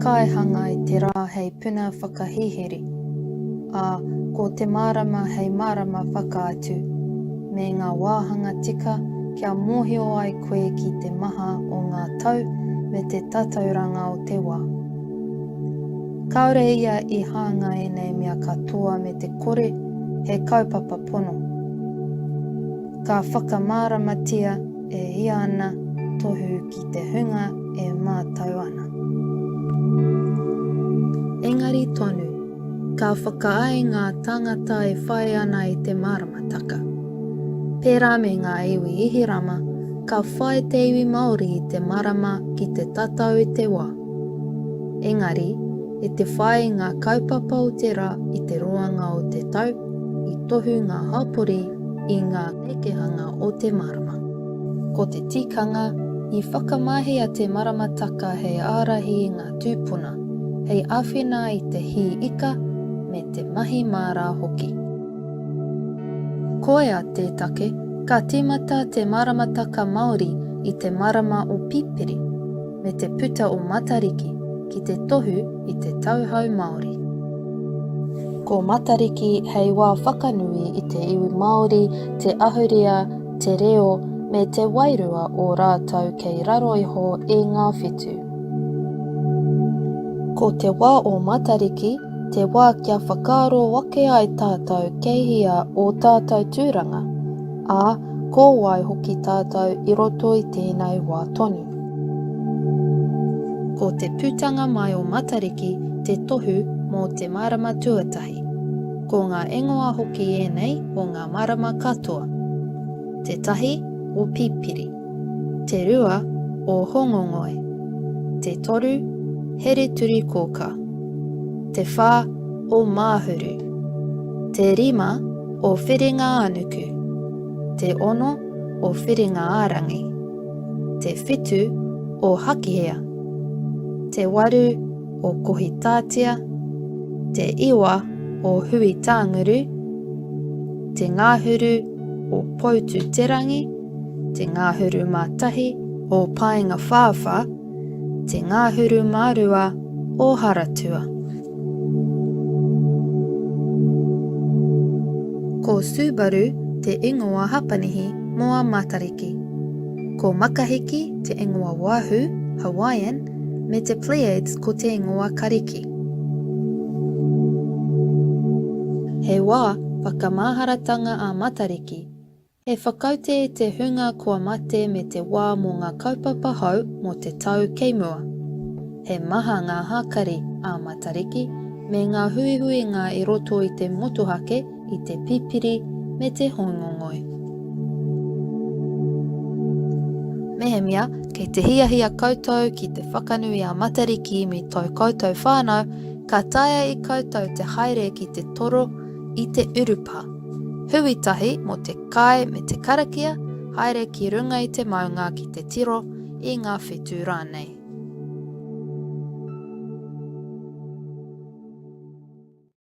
kaihanga i te rā hei puna whakahihiri, ā, ko te marama hei marama whakaatu, me ngā wāhanga tika kia mōhio ai koe ki te maha o ngā tau me te tatauranga o te wā. Kāore ia i hanga ēnei mea katoa me te kore he kaupapa pono. Ka whakamāramatia e ia ana tohu ki te hunga e mātau ana. Engari tonu, ka whakaae ngā tāngata e whai ana i te māramataka. Pērā me ngā iwi Ihirama, ka whai te iwi Māori i te marama ki te tatau i te wā. Engari, i te whai i ngā kaupapa o te rā i te roanga o te tau, i tohu ngā hapori i ngā nekehanga o te marama. Ko te tikanga, i whakamahia te maramataka hei ārahi i ngā tūpuna, hei āwhina i te hī ika me te mahi mārā hoki. Koia te take, ka tīmata te maramataka Māori i te marama o Pipiri, me te puta o Matariki ki te tohu i te tauhou Māori. Ko Matariki hei wā whakanui i te iwi Māori, te ahurea, te reo me te wairua o rātou kei raro iho i ngā whetū. Ko te wā o Matariki te wā kia whakaaro ake ai tātou kei hea ō tātou tūranga, ā, ko wai hoki tātou i roto i tēnei wā tonu. Ko te putanga mai o Matariki te tohu mō te marama tuatahi. Ko ngā ingoa hoki ēnei o ngā marama katoa. Te tahi, o Pipiri. Te rua, o Hongongoi. Te toru, Hereturikōkā. Te whā, o Māhuru. Te rima, o Whiringa-ā-nuku. Te ono, o Whiringa-ā-rangi. Te whitu, o Hakihea. Te waru, o Kohitātea, te iwa o Huitānguru, te ngahuru o Poutūterangi, te ngahuru mā tahi o Paengawhāwhā, te ngahuru mā rua o Haratua. Ko Subaru te ingoa Hapanihi mō a Matariki. Ko Makahiki te ingoa Wahoo, Hawaiian, me te Pleiades ko te ingoa Kariki. He wā whakamaharatanga a Matariki, he whakaute i te hunga kua mate me te wā mō ngā kaupapa hou mō te tau kei mua. He maha ngā hākari a Matariki me ngā huihuinga i roto i te motuhake i te pipiri me te hōngongoi. Mehemea kei te hiahia koutou ki te whakanui a Matariki me tō koutou whānau, ka taea e koutou te haere ki te toro i te urupā. Hui tahi mō te kai me te karakia, haere ki runga i te maunga ki te tiro i ngā whetū rānei.